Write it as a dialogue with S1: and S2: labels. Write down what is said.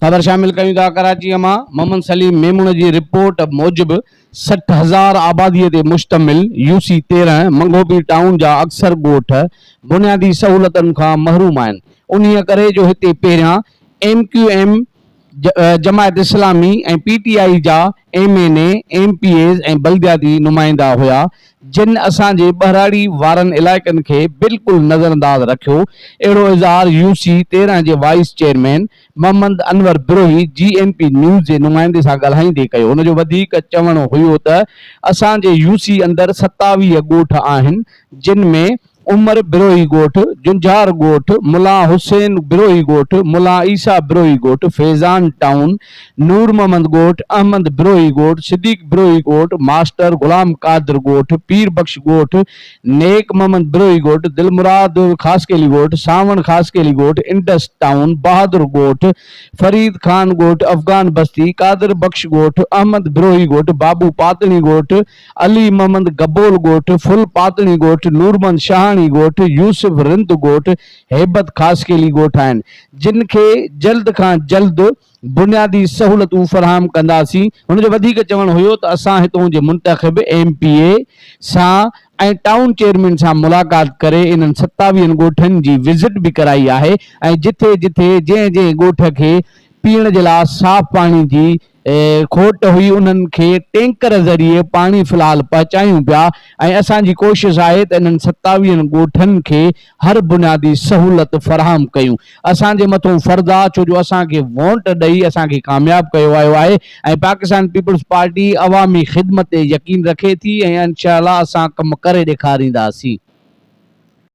S1: خبر شامل ڪيون ٿا ڪراچيء مان محمد سليم ميمڻ جي رپورٽ موجب 60 هزار آبادي تي مشتمل يو سي 13 منگهوپير ٽائون جا اڪثر ڳوٺ بنيادي سهولتن کان محروم آهن انهيء ڪري جو هتي پهريان M Q M, Jamaat Islami ۽ P T I جا M N A, M P As ۽ بلدياتي نمائندا هيا جن اسان جي ٻهراڙي وارن علائقن کي بلڪل نظرانداز رکيو، اهڙو اظهار يو سي 13 جي vice chairman Muhammad Anwar Brohi G N P news جي نمائندي سان ڳالهائيندي ڪيو. هن جو وڌيڪ چوڻ هيو ته اسان جي يو سي اندر 27 ڳوٺ آهن جن ۾ عمر بروهي ڳوٺ، جنجهار ڳوٺ، ملان حسين بروهي ڳوٺ، ملان عيسيٰ بروهي ڳوٺ، فيضان ٽائون، نور محمد ڳوٺ، احمد بروهي ڳوٺ، صديق بروهي ڳوٺ، ماسٽر غلام قادر ڳوٺ، پير بخش ڳوٺ، نيڪ محمد بروهي ڳوٺ، دلمراد خاصخيلي ڳوٺ، سانوڻ خاصخيلي ڳوٺ، انڊس ٽائون، بهادر ڳوٺ، فريد خان ڳوٺ، افغان بستي، قادر بخش ڳوٺ، احمد بروهي ڳوٺ، بابو پاتڻي ڳوٺ، علي محمد گبول ڳوٺ، ڦل پاتڻي ڳوٺ، نورمحمد شاهاڻي ڳوٺ، يوسف رند ڳوٺ، هيبت خاصخيلي ڳوٺ آهن، جن کي جلد کان جلد بنيادي سهولتون فراهم ڪنداسين. هن جو وڌيڪ چوڻ هيو ته اسان هتون جي منتخب ايم پي اي سان ۽ ٽائون چيئرمين سان ملاقات ڪري انهن ستاويهن ڳوٺن جي وزٽ به ڪرائي آهي ۽ جٿي جٿي جنهن جنهن ڳوٺ کي پيئڻ جي لاء صاف پاڻي جي کوٽ هئي انهن کي ٽينڪر ذريعي پاڻي في الحال پهچايون پيا ۽ اسان جي ڪوشش آهي ته انهن ستاويهن ڳوٺن کي هر بنيادي سهولت فراهم ڪيون اسان جي مٿون فرض آ ڇو جو اسان کي وونٽ ڏئي اسان کي ڪامياب ڪيو ويو آهي ۽ پاڪستان پيپلز پارٽي عوامي خدمت تي يقين رکي ٿي ۽ انشاء الله اسان ڪم ڪري ڏيکارينداسين.